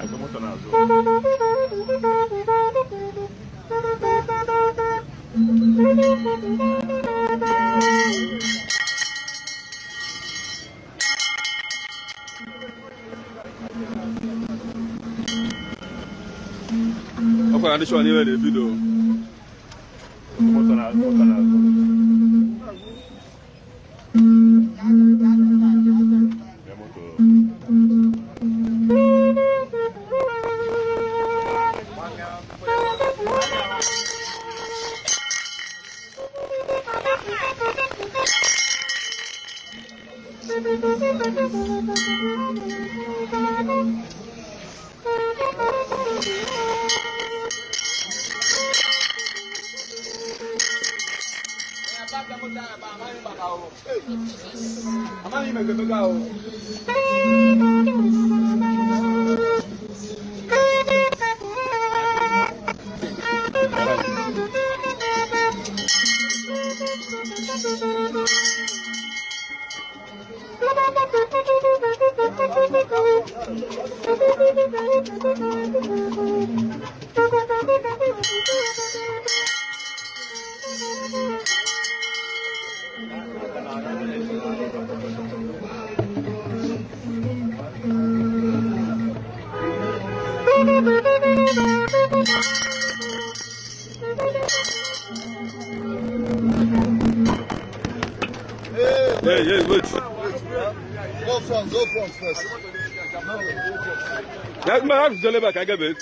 Aka moto na-azụ. Ọkwa na ndị shọ n'iwe na-ebido. Moto na-azụ, moto na-azụ. Ya moto. Hey, hey, wait. Go front first. Ya mba ha guzole ba ka gabe.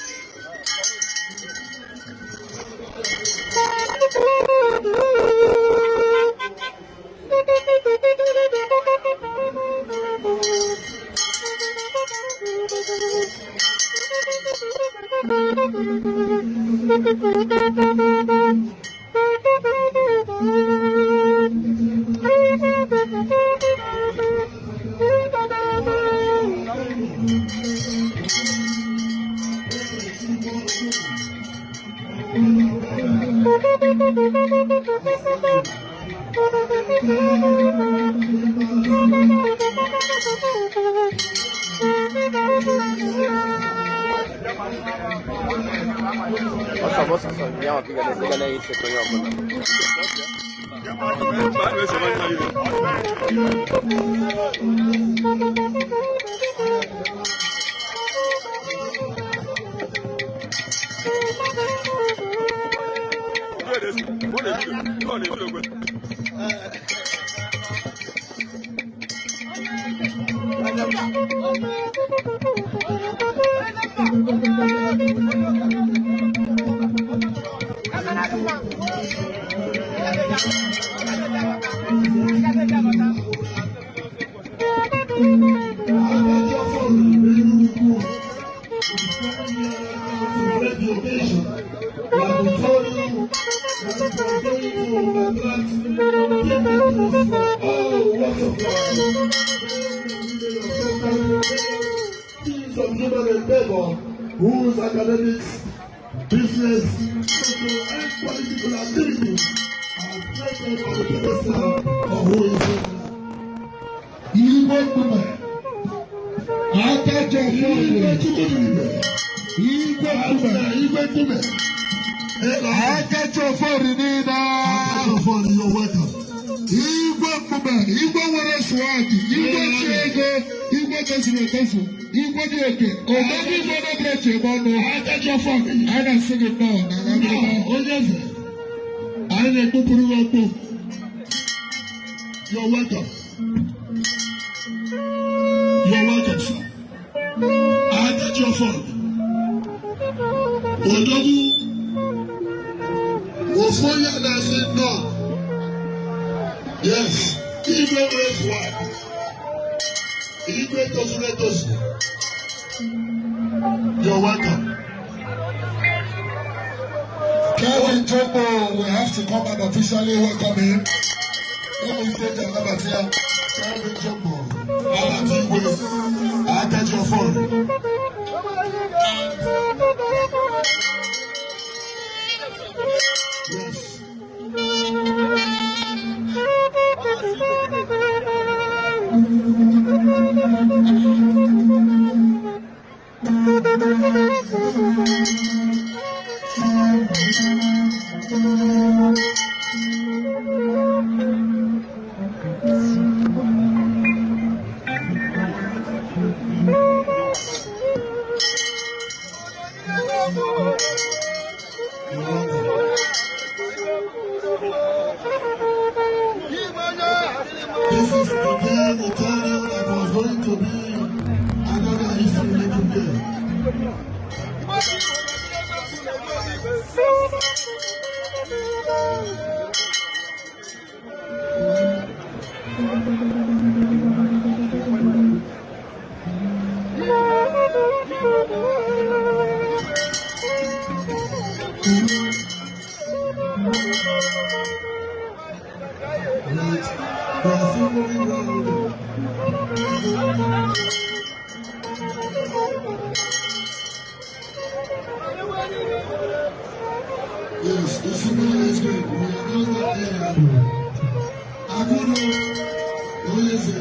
Whose academics, business, social, and political activities are reflected on the pedestal of who is in. Igwe Nkume, Aka Jọfọri, Igwe Nkume, Igwe Nkume, Aka Jọfọri niile. Aka Jọfọri, you're welcome. Igwe Nkume, Igwe nwere swag, Igwe chi ego, Igwe tozuru etozu, Igwe dị oke, odogwu Igwe n'obere chi ebe ọnụ. Aka Jọfọri, Anyị na-asị gị nnọọ n'ala Agịrịga. Onye eze, anyị na-ekpupụrụ gị okpu. You're welcome. You're welcome, sir. Aka Jọfọri, odogwu, ofu onye na-asị nnọọ. Yes, Igwe nwere swag, Igwe tozuru etozu. You're welcome. Kevin Jumbo, we have to come and officially welcome him. Kevin Jumbo, Abati Igwe, Aka Jọfọri. Yes. This is the day we told you that was going to be another history making day. Right. They are still moving round. Yes, this is my age group. We are not that area. Agudo, Oyeze,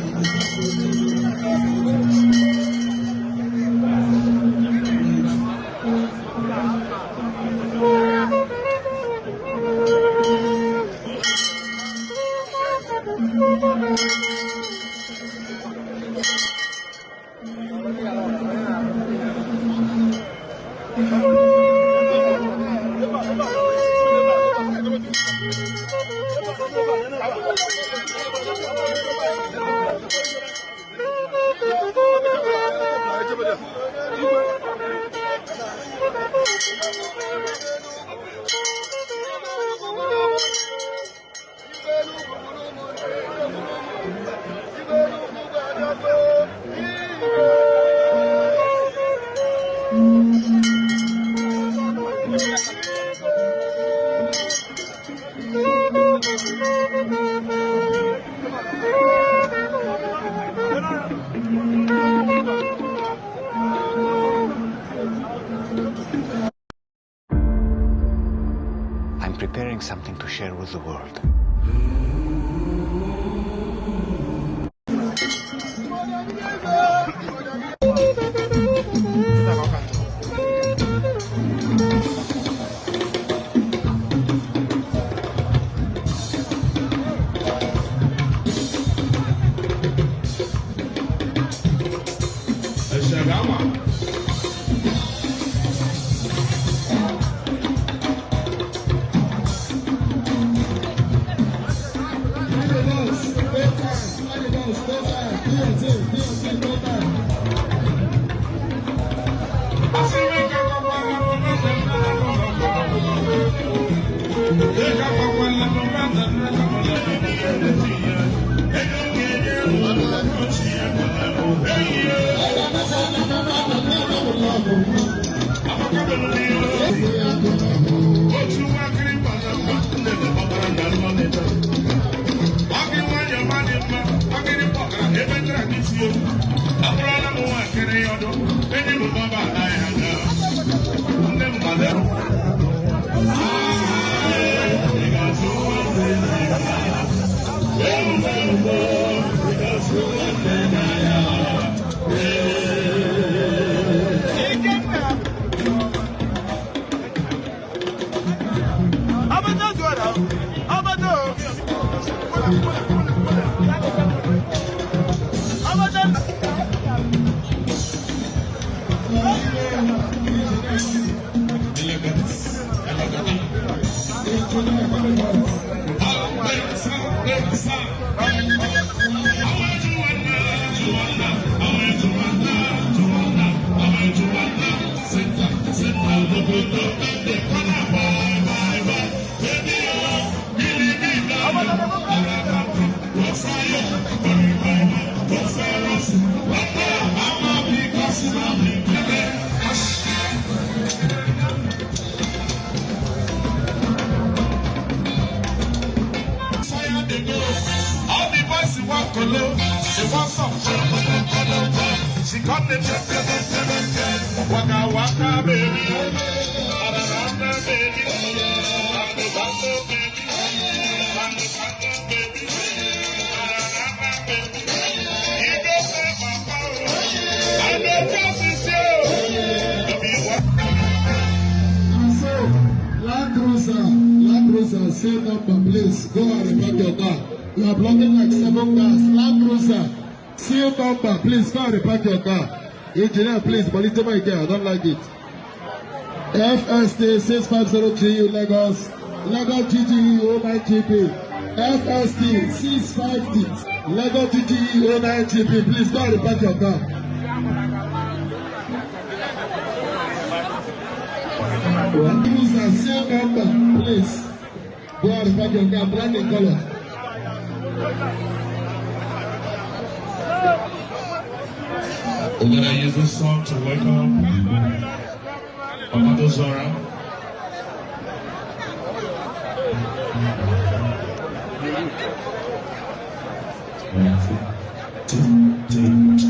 I'm preparing something to share with the world. Cruiser, Land Cruiser, same number, please. Go and repark your car. You are blocking like 7 cars. Land Cruiser, same number, please. Go and repark your car. Engineer, please, monitor my car. I don't like it. FST 650GU Lagos, Lagos GGE 09GP. FST 650 Lagos GGE 09GP. Please go and repark your car. Cruiser, same number, please. Go and repark your car, black in color. We're gonna use this song to welcome Amado Zora. One, two, three.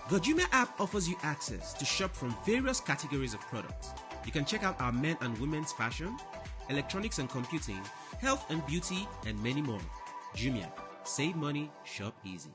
The Jumia app offers you access to shop from various categories of products. You can check out our men and women's fashion, electronics and computing, health and beauty, and many more. Jumia, save money, shop easy.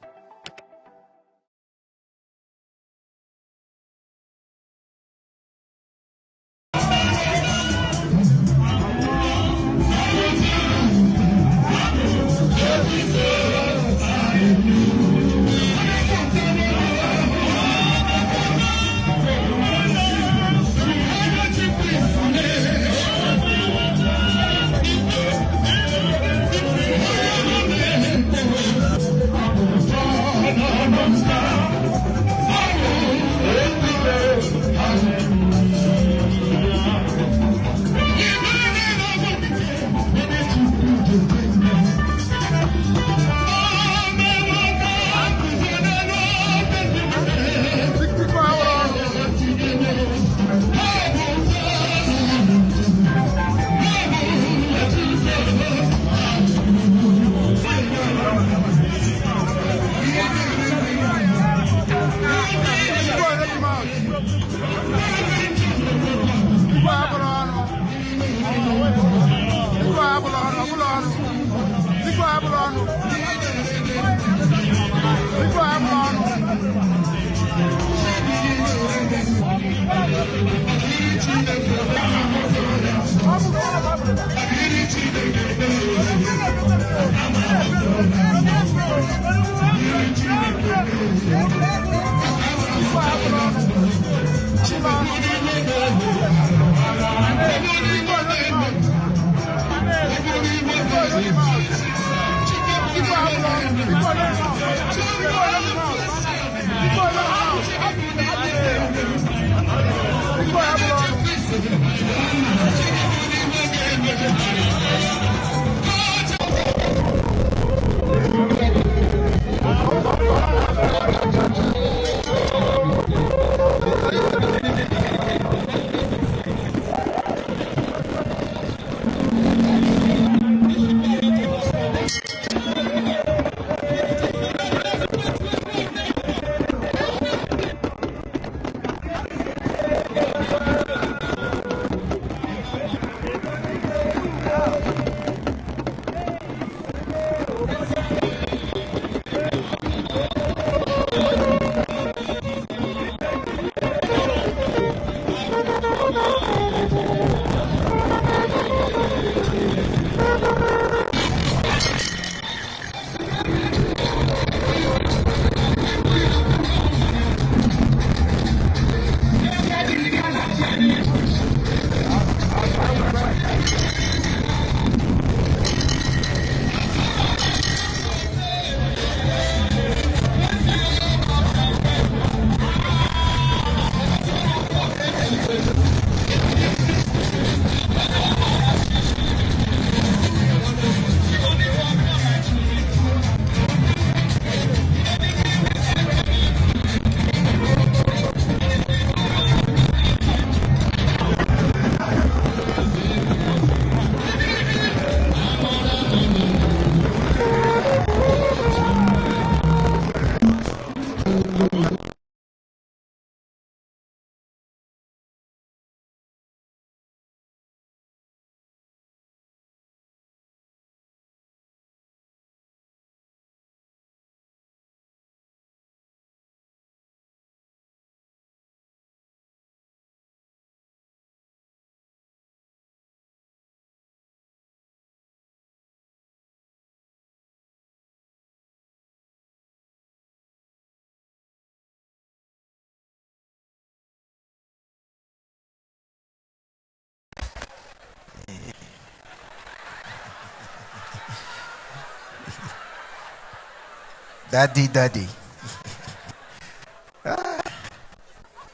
Daddy, daddy.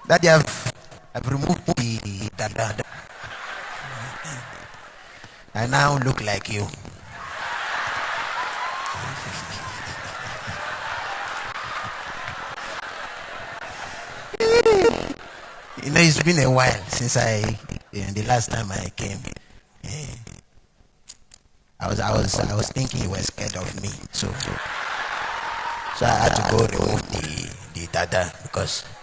Daddy, I've removed the dada. I now look like you. You know, it's been a while since the last time I came. I was thinking you were scared of me, so I had to go remove the dada because